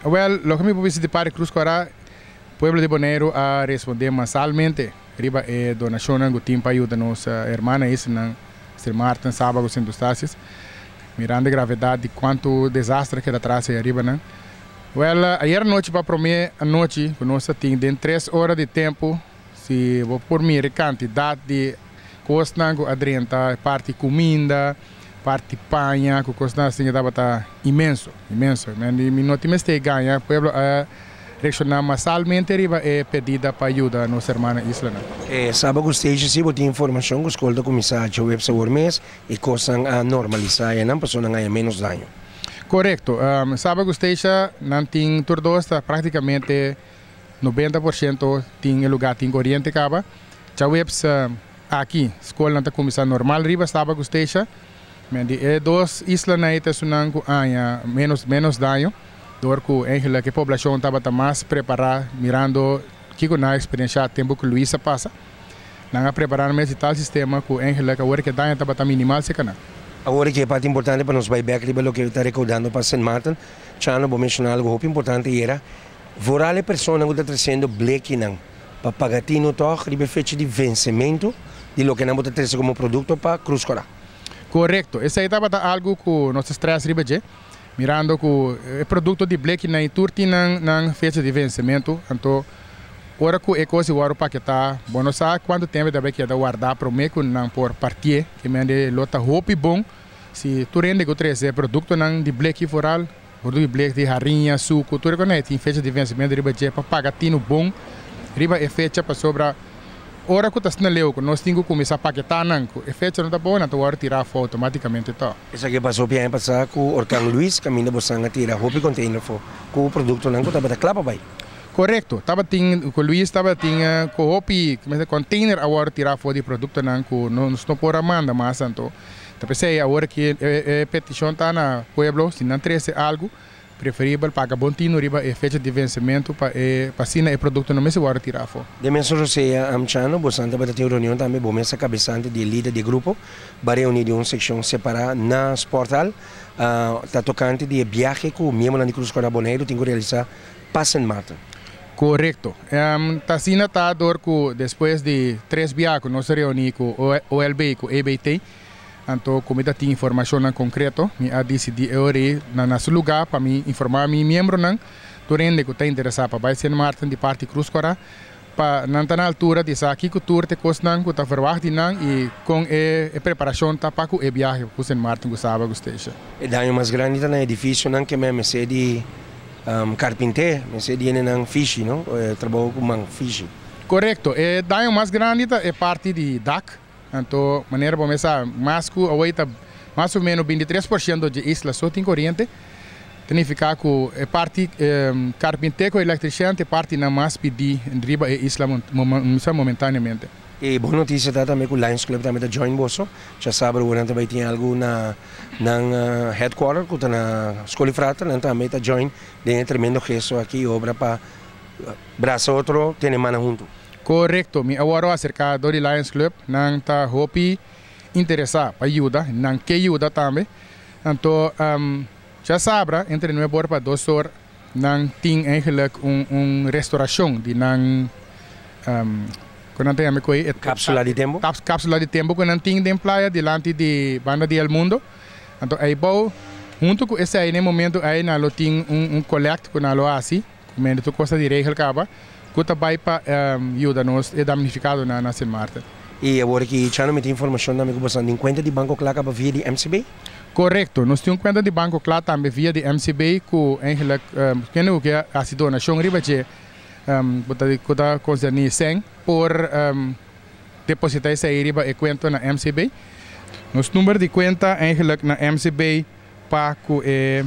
Wel, loke mi por bisa di parti Cruz Cora, pueblo di Boneiru a respondé masalmente riba e donashonnan ku tin pa yuda nos hermana islanan Sint Maarten, Saba ku Sint Eustatius, mirando e gravedat di kuantu desastre a keda tras ei ariba nan. Wel, ayer anochi pa promé anochi ku nos a tin den tres ora di tempu, si bo por mira e kantidat di kosnan ku a drenta, e parti kuminda, parti paña ku kosnan asin tabata inmenso, inmenso. Mi no tin mester gaña, pueblo a reakshoná masalmente riba e pedida pa yuda nos hermana islanan. E saba ku Stacia si bo tin informashon ku skol ta kuminsá djaweps awor mes i kosnan a normalisá e nan pasobra nan haña ménos daño. Korekto. Saba ku Stacia nan tin tur dos ta praktikamente 90% tin e lugá tin koriente kaba. Djaweps aki skolnan ta kuminsá normal riba Saba ku Stacia. Men di e dos islanan ei ta esunnan ku haña ménos ménos daño dor ku eigenlijk e poblashon tabata mas prepará mirando kiko nan a eksperenshá tempu ku Luis a pasa. Nan a prepará nan mes di tal sistema ku eigenlijk awor ke daño tabata minimal serka nan. Awor ke e parti importante pa nos bai bek riba loke ta rekoudando pa Sint Maarten. Chano, bo menshoná algu hopi importante i era vooral e personanan ku ta tresiendo blekinan pa paga tinu tòg riba e fecha di vensementu di loke nan bo ta trese komo produkto pa Krus Kòrá. Korekto. Esei tabata algu ku nos ta strès riba dje, mirando ku e produkto di blekinan i tur tin nan nan fecha di vensementu. Anto ora ku e kos di wòrdu paketá, bo no sa kuantu tempu e ta bai keda wardá promé ku nan por partié. Ke mende lo ta hopi bon si tur hende ku trese e produktonan di bleki foral, produkto di bleki di hariña, suku, tur e kos nan e tin fecha di vensementu riba dje pa paga tinu bon riba e fecha pasobra Ora ku ta asina leu ku nos tin ku kuminsá paketá nan ku e fecha no ta bon, nan ta wòrdu tirá afó outomátikamente tò. Esaki a pasa hopi aña pasá ku orkan Luis, kaminda bosan a tira hopi konteiner afó ku produktonan ku tabata kla pa bai. Korekto. Tabatin, ku Luis tabatin ku hopi konteiner a wòrdu tirá afó di produktonan ku nos no por a manda mas. Anto ta p'esei awor ki e petishon ta na pueblo si nan trese algu, Preferibel paga bon tinu riba e fecha di vensementu pa e pa asina e produkto no mester wòrdu tirá afó. Den mesun rosea Amchano, bosan tabata tin un reunion tambe, bo mes a kabesante di e lider di e grupo, ba reuní den un sekshon separá na Sporthal, ta tokante di e biahe ku miembronan di Cruz Kòrá Boneiru tin ku realisá pa Sint Maarten. Korekto. Ta asina ta dor ku despues di tres biaha ku nos a reuní ku OLB ku EBT, Anto ku mi ta tin informashonnan konkreto, mi a disidí e ora ei na na su lugá pa mi informá mi miembronan, tur hende ku ta interesá pa bai Sint Maarten di parti Krus Kòrá, pa nan ta na altura di sa kiko tur t'e kosnan ku ta verwagt di nan i kon e e preparashon ta pa ku e biahe ku Sint Maarten ku Saba ku Statia. E daño mas grandi ta na edifisionan ke mester di karpinté, mester di hendenan fishi, no? Trabou ku man fishi. Korekto. E daño mas grandi ta e parti di dak. Anto, manera bo mes sa, mas ku awor ta mas o meno 23% dje isla so tin koriente, ta nifiká ku e parti karpinté ku elektrisian ta e partinan mas pidí riba e isla momentáneamente. E bon notisia ta tambe ku Lions Club tambe ta join boso. Djasabra awor nan ta bai tin algu na nan headquarter ku ta na Skol di Frater. Nan tambe ta join den e tremendo gesto aki i obra pa brasa otro, tene mannan huntu. Korekto, mi a wòrdu aserká dor di Lions Club, nan ta hopi interesá pa yuda, nan ke yuda tambe. Anto djasabra entre nuebe or pa dos or nan tin eigenlijk un un restorashon di nan kon nan ta yama koe e Kapsula di tempu? Kapsula di tempu ku nan tin den playa dilanti di banda di El Mundo. Anto eibou huntu ku esei na e momento ei nan lo tin un un kolèkt ku nan lo hasi. Mende tur cosa di regel caba cu ta bay pa yuda nos e damnificadonan na Sint Maarten. Y awor ki Chano mi tin informacion tambe cu boso tin cuenta di banco cla caba via di MCB? Corecto, nos tin un cuenta di banco cla tambe via di MCB cu eigenlijk kende cu ke haci donacion riba dje cu ta concerni cen por deposita esey riba e cuenta na MCB. Nos number di cuenta eigenlijk na MCB pa cu e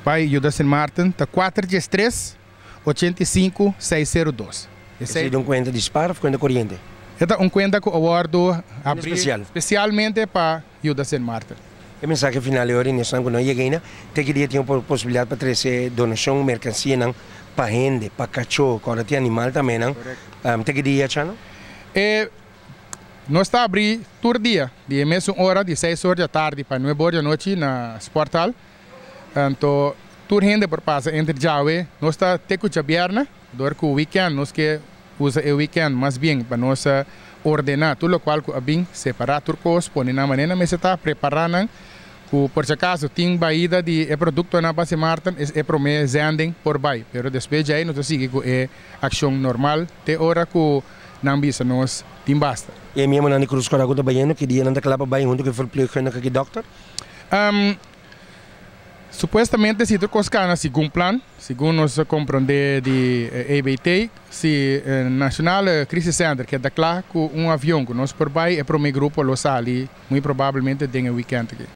Bai yuda Sint Maarten ta kuater 13 85 602. Esei ta un kuenta di spar of kuenta koriente? E ta un kuenta ku a wòrdu abrí spesialmente pa yuda Sint Maarten. E mensahe final e ora i nesnan ku no yega aina, te ki dia tin un posibilidat pa trese donashon merkansianan pa hende, pa kachó, ku ora tin animal tambe nan, te ki dia, Chano? E Nos ta abrí tur dia di e mesun ora di seis or di atardi pa nuebe or di anochi na Sporthal. Anto. Tur hende por pasa entre djawe, nos ta te ku djabièrnè, dor ku weekend nos ke usa e weekend mas bien pa nos ordená tur lokual ku a bin, separá tur kos, pone nan manera mester ta, prepará nan ku por si akaso tin baida di e produktonan pa Sint Maarten, es e promé zending por bai. Pero despues djei nos ta sigui ku e akshon normal te ora ku nan bisa nos tin basta. E miembronan di Cruz Cora ku ta bayendo, ki dia nan ta kla pa bai huntu ku e verpleegkundige ku e dòkter? Supuestamente si tur kos kana segun plan, segun nos a komprondé di EBT, si Nationale Crisis Center keda kla ku un avion ku nos por bai, e promé grupo lo sali muy probablemente den e wikènt aki.